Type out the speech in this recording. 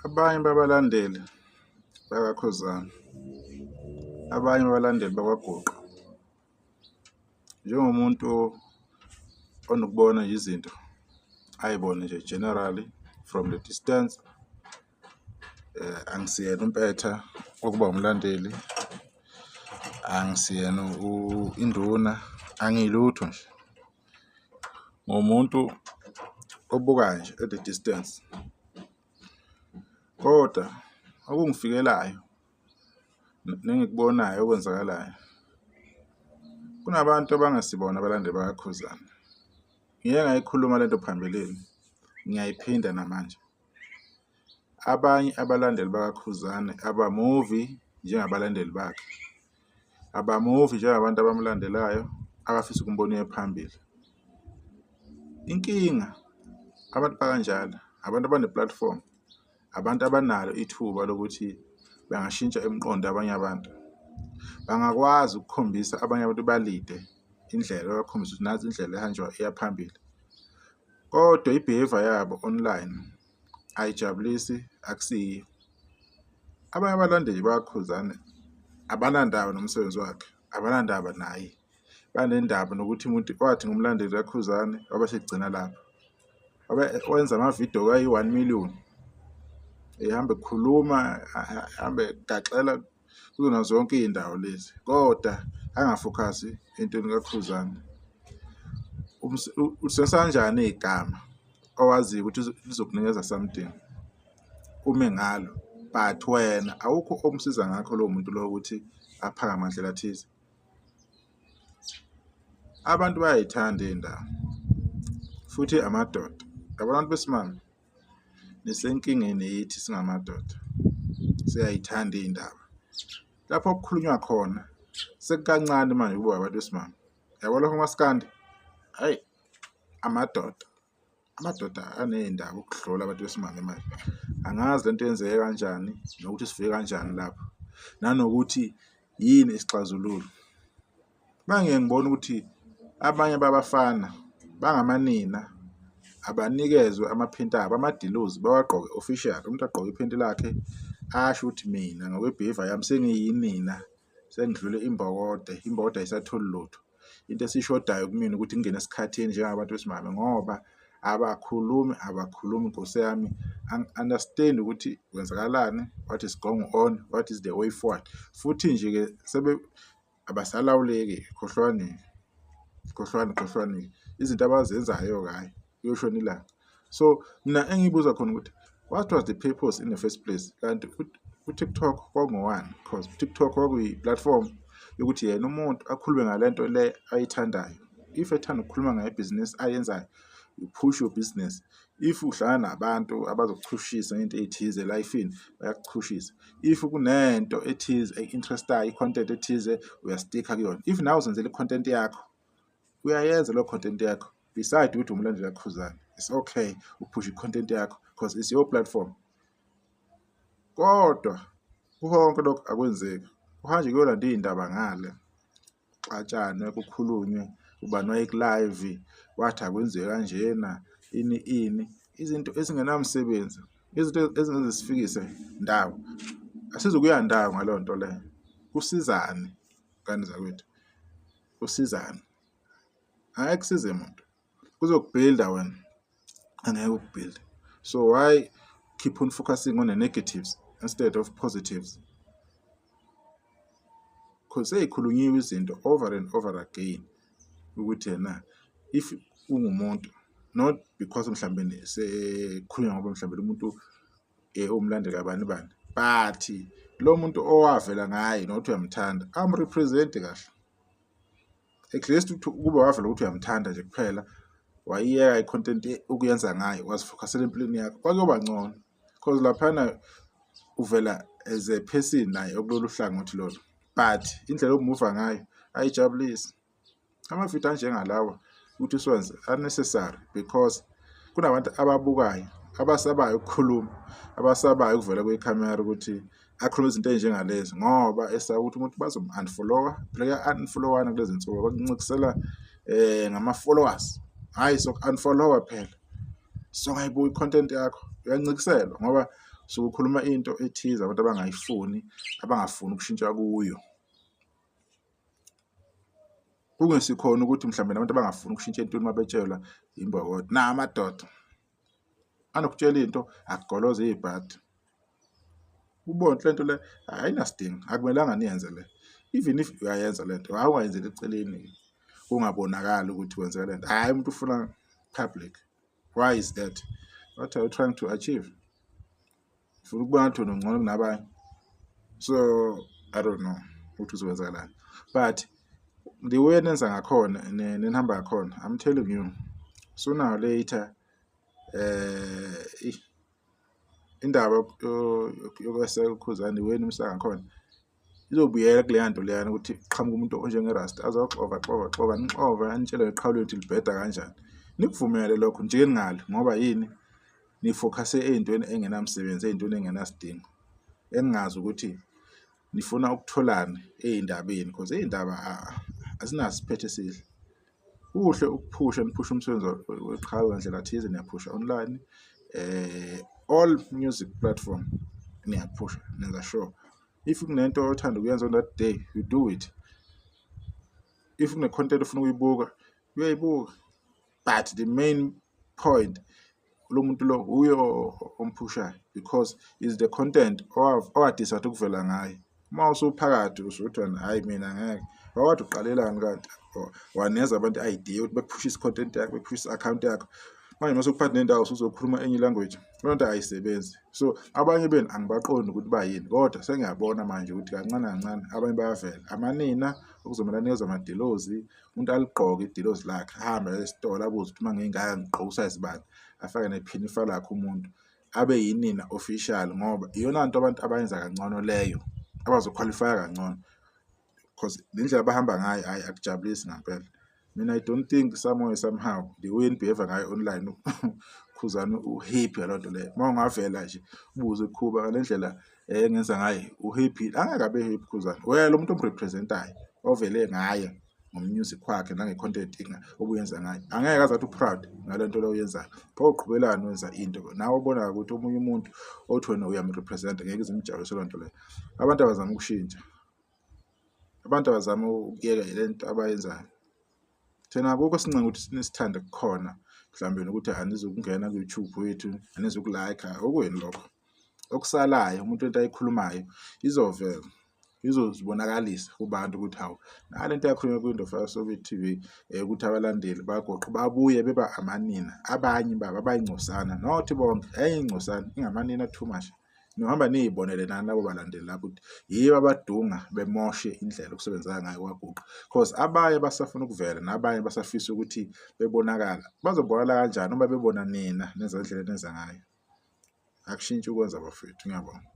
Abanye babalandeli bakaKhuzani, abanye babalandeli bakwaGuqa njengomuntu onokubona nje izinto ay'bone nje generally from the distance, angisiyena umpetha wokuba umlandeli, angisiyena induna, angilutho nje. Ngumuntu obukayo nje at a distance kodwa okungifikelayo nengikubonayo okwenzakalayo, kunabantu abangasibona abalandeli bakaKhuzani. Ngike ngayikhuluma lento phambilini, ngiyayiphinda namanje. Abanye abalandeli bakaKhuzani abamuvi njengabalandeli bakhe, abamuvi njengabantu abamlandelayo abafisa ukumbona ephambili. Inkinga abantu bakanjalo abantu abane-platform, abantu abanalo ithuba lokuthi bangashintsha imiqondo yabanye abantu, bangakwazi ukukhombisa abanye abantu balide indlela babakhombise ukuthi nansi indlela ehanjwa eya phambili. Kodwa i-behaviour yabo online ayijabulisi, akusiyiyo. Abanye abalandeli bakaKhuzani abanandaba nomsebenzi wakhe, abanandaba naye, banendaba nokuthi umuntu wathi ngumlandeli kaKhuzani wabe esegcina lapho. Wabe wenza amavidiyo ayi-one million ehamba ekhuluma, ahambe egaxela kuzona zonke iy'ndawo lezi kodwa angafokhasi entweni kaKhuzani. Ulisebenzisa kanjani igama owaziyo ukuthi lizokunikeza something ume ngalo but wena awukho omsiza ngakho lowo muntu lowo ukuthi aphakame ngandlela thize. Abantu bayayithanda iy'ndaba futhi amadoda, yabona abantu besimame nisenkingeni yithi singamadoda, siyayithanda iy'ndaba. Lapho okukhulunywa khona sekukancane manje ukuba abantu besimame, yabo lokho umaskandi, hhayi amadoda. Amadoda aney'ndaba ukudlula abantu besimame manje. Angazi lento yenzeke kanjani nokuthi sifike kanjani lapho, nanokuthi yini isixazululo. Uma ngiye ngibona ukuthi abanye babafana bangamanina abanikezwe amaphenti abo, amadilozi bawagqoke official, umuntu agqoke iphenti lakhe asho ukuthi mina ngokwe-behaviour yami sengiyinina, sengidlule imbokode, imbokode ayisatholi lutho. Into esishodayo kumina ukuthi ngingene esikhathini njengabantu besimame ngoba abakhulumi, abakhulumi Nkosi yami, angi-understand ukuthi kwenzakalani, what is going on, what is the way forward. Futhi nje-ke sebe abasalawuleki, khohlwani-ke, khohlwani, khohlwani-ke. Izinto abazenzayo-ke hhayi kuyoshona ilanga. So mina engiyibuza khona ukuthi what was the purpose in the first place? Kanti u-TikTok kwakungowani? Because u-TikTok kwakuyi-platform yokuthi yena umuntu akhulume ngale nto le ayithandayo. If ethanda ukukhuluma ngayo ibhizinisi ayenzayo, you push your business. If uhlangana nabantu abazokuchushisa ngento ey'thize elayifini, bayakuchushisa. If kunento ethize eku-interest-ayo, i-content ethize, uyastikha kuyona. If nawe uzenzela i-content yakho, uyayenza leyo content yakho beside ukuthi umlandeli kaKhuzani, it's okay uphushe i-content yakho because it's your platform. Kodwa kukho konke lokho akwenzeki, kuhanjwe kuyolanda iy'ndaba ngale, kuxatshanwe, kukhulunywe, ubani wayeku-live wathi akwenziwe kanjena, ini ini, izinto ezingenamsebenzi, izinto ezingeke zisifikise ndawo. Asizukuya ndawo ngaleyo nto leyo. Kusizani ngane zakwethu? Kusizani? Angeke kusize muntu, kuzokubhilda wena, angeke kukubhilde. So why keep on focusing on the negatives instead of positives? Cause sey'khulunyiwe izinto over and over again ukuthi ena if ungumuntu not because mhlawumbe sekukhulunywa ngoba mhlawumbe umuntu uwumlandeli kabani bani, but lo muntu owavela ngaye nokuthi uyamthanda awumrepresent kahle. At least ukube wavela ukuthi uyamthanda nje kuphela, wayiyeka i-content ukuyenza ngayo wazifokhasela empilweni yakho, kwakuyoba ngcono cause laphana uvela as a person naye okulolu hlangothi lolu, but indlela omuva ngayo ayijabulisi. Amavidiyo anjengalawa ukuthi siwenze unnecessary because kunabantu ababukayo abasabayo ukukhuluma, abasabayo ukuvela kwikhamera ukuthi akhulume izinto ey'njengalezi ngoba esaba ukuthi umuntu bazomu-unfollow-a, phela kuya-unfollow-wana kulezi nsuku bakuncisela ngama-followers. Hhayi soku-unfollow-a phela, so ngayibuka i-content yakho uyancikiselwa ngoba Usuke ukhuluma into ethize abantu abangayifuni, abangafuni ukushintsha kuyo. Kungesikhona ukuthi mhlawumbe nabantu abangafuni ukushintsha entweni uma betshelwa imbokodo. Na amadoda anokutshela into akugoloze ibhadi. Ubone le nto le ayinasidingo, akumelanga niyenze le. Even if uyayenza le nto, hhayi ungayenzeli eceleni kungabonakali ukuthi kwenzeka le nto. Hhayi umuntu ufuna public. Why is that? What are you trying to achieve? Ufuna ukubona ukuthi wena ungcono kunabanye. So I don't know ukuthi uzokwenzakalani. But the way nenza ngakhona nenihamba ngakhona, I'm telling you, sooner or later indaba yokweseka uKhuzani wena umsanga khona izobuyela kuleya nto leyana ukuthi qhamuka umuntu onjengerasta azoxova xova xova nixova anitshele ngeqhawe lethu libheda kanjani. Nikuvumele lokho nje ningali ngoba yini nifokhase ey'ntweni engenamsebenzi, ey'ntweni engenasidingo engingazi ukuthi nifuna ukutholani ey'ndabeni cause iy'ndaba azinaso isiphetho esihle. Kuhle ukuphusha niphushe umsebenzi weqhawe ngandlela thize niyaphusha online all music platform niyaphusha nenza sure. If kunento othanda ukuyenza on that day you do it. If kune-content ofuna ukuyibuka uyayibuka but the main point lo muntu lo uye omphushayo because is the content owa-decide ukuvela ngayo. Uma usuphakathi usuthi wena hhayi mina ngeke, wawukade uqalelani kanti wanikeza abantu i-idea ukuthi bekuphushise i-content yakho, bekuphushise i-akhawunti yakho. Manje mase uphathi nendawo usuzokhuluma enye i-language, leyo nto ayisebenzi. So abanye benu angibaqondi ukuthi bayini kodwa sengiyabona manje ukuthi kancane kancane abanye bayavela. Amanina okuzomele anikezwe amadilozi, umuntu aligqoke idilozi lakhe ahambe aye esitolo abuze ukuthi uma ngingaka ngigqoke usayizi bani, afake nephinifa lakhe umuntu abe yinina official ngoba iyona nto abantu abayenza kangcono leyo, abazokhwalifaya kangcono cause le ndlela abahamba ngayo hhayi akujabulisi ngampela. Mina I don't think somewhere somehow the way eni-behave-a ngayo online Khuzani u-happy ngaleyo nto leyo. Uma ungavela nje ubuze Khuba ngale ndlela engenza ngayo u-happy, angeke abe happy Khuzani. Wena lo muntu om-represent-ayo ovele ngaye ngo-music wakhe nange-content obuyenza ngayo, angeke aze athi u-proud ngale nto le oyenzayo. Pho uqhubelani wenza into nawe obonayo ukuthi omunye umuntu othi wena uyam-represent-a ngeke ize imjabulise leyo nto leyo. Abantu abazame ukushintsha, abantu abazame ukuyeka le nto abayenzayo. Thina akukho esincenga ukuthi nisithande kukhona mhlawumbe nokuthi anizukungena ku-YouTube wethu, anizuku-like-a, okwenu lokho. Okusalayo umuntu into ayikhulumayo izovela, izozibonakalisa kubantu ukuthi hawu nale nto eyakhulunywa kwiNdofa Sobe TV ukuthi abalandeli bagoqe babuye beba amanina, abanye babo abayingcosana not bonke, enye ingcosana ingamanina too much. Nihamba niy'bonele nani labo balandeli labo ukuthi yibo abadunga bemoshe indlela okusebenzeka ngayo kwaGuqa cause abanye basafuna ukuvela nabanye basafisa ukuthi bebonakala. Bazobonakala kanjani uma bebona nina nenza indlela enenza ngayo? Akushintshi ukwenza bafowethu, ngiyabonga.